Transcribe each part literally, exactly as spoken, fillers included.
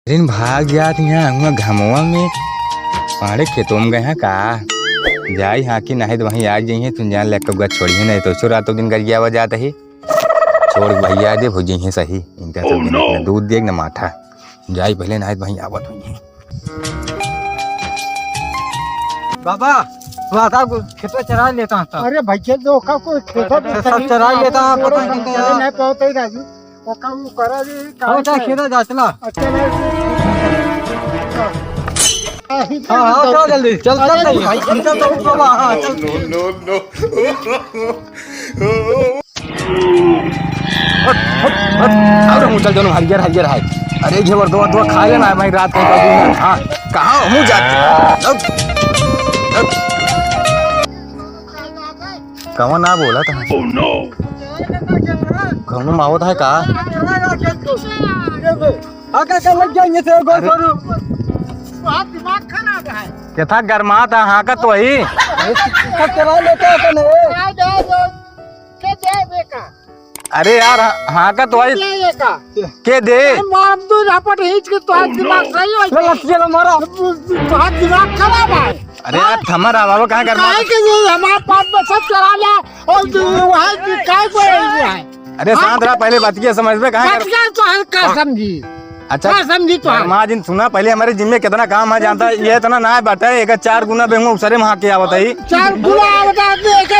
दिन भाग जात यहाँ हुआ घमवा में, पाड़े खेतों में गए हैं का? जाई हाँकी, नाहीं तो वहीं आ जाइए, तुम जान ले, कौआ छोड़िए नहीं तो सो रातों दिन गरियावा जात ही। छोड़ भैया दे, हो जाइए सही, इनका सब दिन न दूध देख न माठा। जाई पहले, नाहीं तो वहीं आवत हुई है। बाबा, बाबा, खेतवा चरा लेता हूँ। अरे भैया, जो का कोई खेतवा में सब चरा लेता हूँ, पता नहीं क्या। नहीं पहुँचे राजू। ओका ऊ करा जी, कौन सा खेत है, जा चला। अच्छा, नहीं। हाँ, हाँ, चल जल्दी, चल, चल अरे जल्दी। भाई, हम चल तो ऊपर, हाँ, चल। No, no, no। हट, हट, हट। अरे, मुँह चल, दोनों हरियर, हरियर है। अरे, घेवर दो, दो खा लेना है भाई, रात को कभी ना। हाँ, कहाँ मुँह जाते? अब, अब। कौन ना बोला था? Oh, no। कौनो मावत है का? आगे से लग जाएंगे से गोल करू। बहुत दिमाग खराब है। केथा गरमात है, हाँकत तो ही। कब चला लेता है तने? आ जाओ, जो के दे बेटा। अरे यार, हाँकत तो ही। दे बेटा। के दे? अरे मार दू झापट, हिच के तोहार दिमाग सही हो ले, जाए। लठिया ला मारा। तोहार दिमाग खराब है। अरे यार, थमा रहा बाबा, कहाँ गरमा? काहे के ये हमारे पास में सब चला ले और तू वहाँ की काहे को रही है? अरे हाँ? शांत रहा, पहले बतिया समझ में, कहाँ कर- बतिया तो है, का समझी? अच्छा, का समझी तो है? गरमा जिन सुना, पहले हमारे जिम में कितना काम है जानता है, ये इतना ना बाटे, एक चार गुना बेंगो उसरे में हाँक के आवत है। चार गुना आवत है, तो एक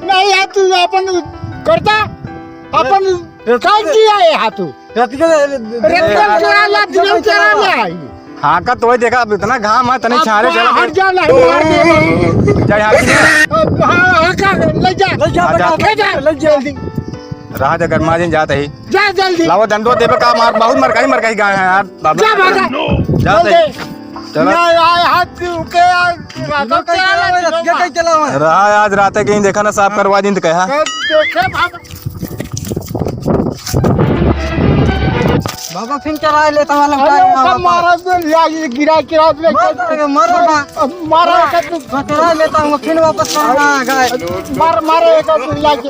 नहीं है, तू अपन करता, अपन रत- काहे किया है हाथू? रत के रत के चोरा ला, दिन में चोरा ला। हाँ, का तो देखा, अब इतना घाम है, तनी अब छारे चला हट जा, नहीं मार दे। जा यहाँ की। अब हाँ, हाँ, का, ले जा। ले जा, हाँ, जा। बेटा, ले जा, ले जा जल्दी। रहा दे, गरमा जिन जात ही। जा जल्दी। लावा डंडो देबे का, मार, बहुत मरकाई, मरकाई गाय है यार, बाबा। जा भागा। जा चल दे। दे। चला। ना, यार, हाथ के यार, रत के चला ला, रत के चला ला। रहा आज रात के ही देखा ना, साफ करवा दिन तो कहा। कब देखे बाबा। बाबा फिर चला लेता वाला अरे, गाय वो ना सब बाबा। मारा तो लिया, ये गिरा, गिरा दे। मार दे, मारो ना। अब मारा का तू। बचरा लेता हूँ, फिर वापस करना आ गए। मार, मारे का तू लिया के।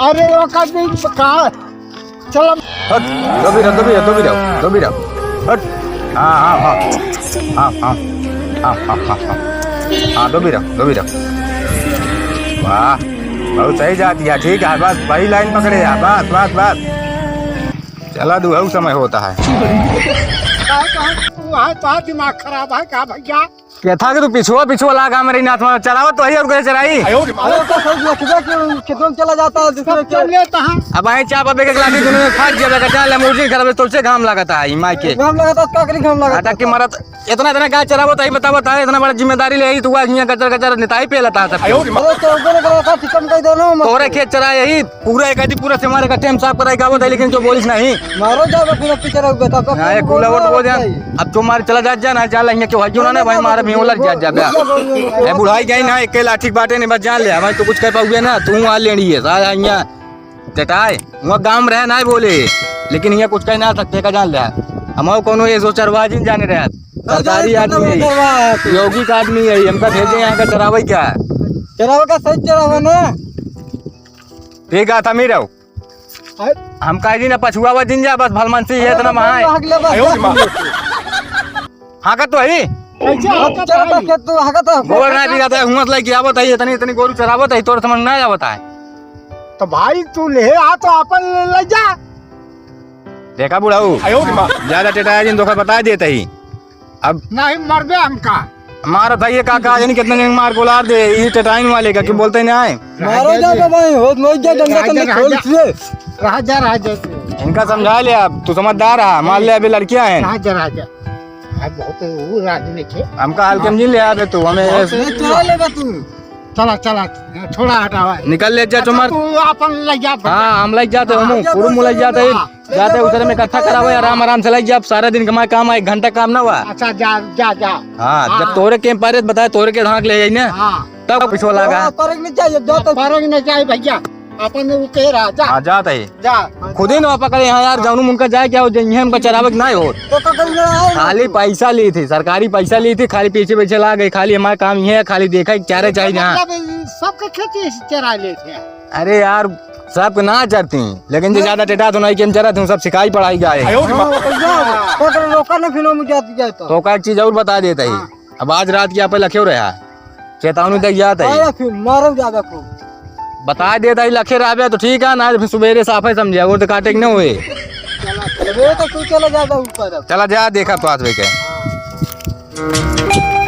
अरे, वो का भी कहाँ? चल। हट, दबी रह, दबी रह, दबी रह, दबी रह। हट। हाँ, हाँ, हाँ। हाँ, हाँ। हाँ, हाँ, हाँ, हाँ। हाँ, दबी रह, दबी रह। वाह, बहुत सही जाती है, ठीक है, बस वही लाइन पकड़े है, बस, बस, बस। चला, दुहऊ समय होता है। वहाँ तो दिमाग खराब है का भैया? केथा के तू पिछुआ, पिछुआ लागा मेरे नाथ में चरावत तो ही और कोई चराई। अरे तो सब लखबे के खेतों में चला जाता है दूसरे सब के। चल लेता है। अब आए चाप अब एक एक लाठी दुनों में फाट जाबे का, चाहे लमोर्जिन खराब है, तोसे घाम लगाता है, माई के। घाम लगाता है, का करी घाम लगाता है। अटक के मरत, इतना, इतना गाय चरावत है, बतावत है, इतना बड़ा जिम्मेदारी ले आई, तू आज यहाँ गजर, गजर निताई पे लता है सब। अरे तो ऊपर का खत्म कर देना, मत तोरे करो। खेत चराए यही, पूरा एक आदि पूरा से हमारे इकट्ठे हम साफ कराई गावत है, लेकिन जो बोलिस नहीं। मारो जाओ, फिर अब पीछे रहोगे, तब तक हाँ, ये तुम कूला बोलो वोट बोल ना जाए। भाई। अब जो मारे चला जात जाना, चल, यहाँ के भाई, जो ना, ना, भाई, मारे भी वो लग जात जाबे। ए, बुढ़ाई गई ना, एक लाठी बाटे नहीं, बस जान ले, भाई, तू कुछ कह पाउबे ना, तू आ लेनी है, साला, यहाँ, चटाए, वहाँ गाँव में रहे ना बोले, लेकिन यहाँ कुछ कह ना सकते, का जान ले, हम कोनो ये सोचरबाजी नहीं जाने रहे, सरकारी आदमी है, यौगिक आदमी है, हमका भेजे यहाँ का चरावे क्या? चरावे का सही चरावे ना। ठीक है, थमी रहो। अरे। हम कह दी ना, पछुआ वा दिन जा, बस भलमनसी है, इतना महाए। भाग ले, बस। आयो रे माँ। हाँ, का तो है? कैसे हाँ, हकत चल, है? तो खेत तो हकत है। गोबर ना बिगाता है, हुआं से लेके आवत है, इतनी, इतनी गोरू चरावत है, तोर समझ ना आवत है। तो भाई, तू ले आ, तो अपन ले, ले जा। देखा बुढ़ऊ, आयो रे माँ। ज्यादा टेटाया जिन धोखा बता देते ही। अब नहीं मरबे हमका। मारत है ये काका, जानी कितना जन मार गोलार दे, ये टेटाइन वाले का, क्यों बोलते नहीं आए? मारो जा बाबा, हो, मर जा, डंडा राजा, तंडा खोल राजा। से। राजा, राजा। इनका समझा ले आप, तू समझदार है, मान ले अभी लड़कियां हैं। राजा, राजा। हाँ, बहुत वो राज में थे। हमका हल्के में नहीं ले आवे तू, हमें बहुत ये चला लेगा तू। चला, चला, थोड़ा हटावा। निकल ले जा, अच्छा, चुमर। तू अपन ले जा, हाँ, हम ले जाते, हम हाँ, पूरा मुँह ले जाते हैं। हाँ। जाते उतरे में इकट्ठा करावे, आराम, आराम से लग जा। सारा दिन कमाए काम आए, एक घंटा काम ना हुआ। अच्छा, जा, जा, जा। हाँ, हाँ। जब तोरे के पारे बताए, तोरे के धाक ले जाई ना, हाँ। तब कुछ हो लगा। हाँ, परक नहीं चाहिए, जा तो। परक नहीं चाहिए भैया, अपन वो कह रहा, जा। हाँ, जात है। जा। खुद ही ना पकड़े यहाँ यार, जानू उनका जाए क्या हो, जइहे हमका चरावे के ना हो। तो पकड़ ले आए। खाली पैसा ली थी, सरकारी पैसा ली थी, खाली पीछे पीछे ला गए, खाली हमारा काम ये है, खाली देखा कि चारे चाहिए यहाँ। मतलब, सबके खेती चरा ले थे। अरे यार, सब ना चरती, लेकिन जे ज्यादा टेटा तो नहीं के हम चरत हूँ, सब सिखाई पढ़ाई गए। हाँ, तो जा, तो, तो रोका ना फिर हम जाती जाए तो। तो का एक चीज और बता देता ही। हाँ। अब आज रात की आप लखे रहा, चेतावनी तक जाता ही। आया फिर मारो ज्यादा को। बता देता ही लखे रहबे तो ठीक है, ना फिर सुबेरे साफे समझे, और तो काटे के न हुए। चला, चला, वो तो तू चला जाता ऊपर अब। चला जा, देखा तो आज के। हाँ।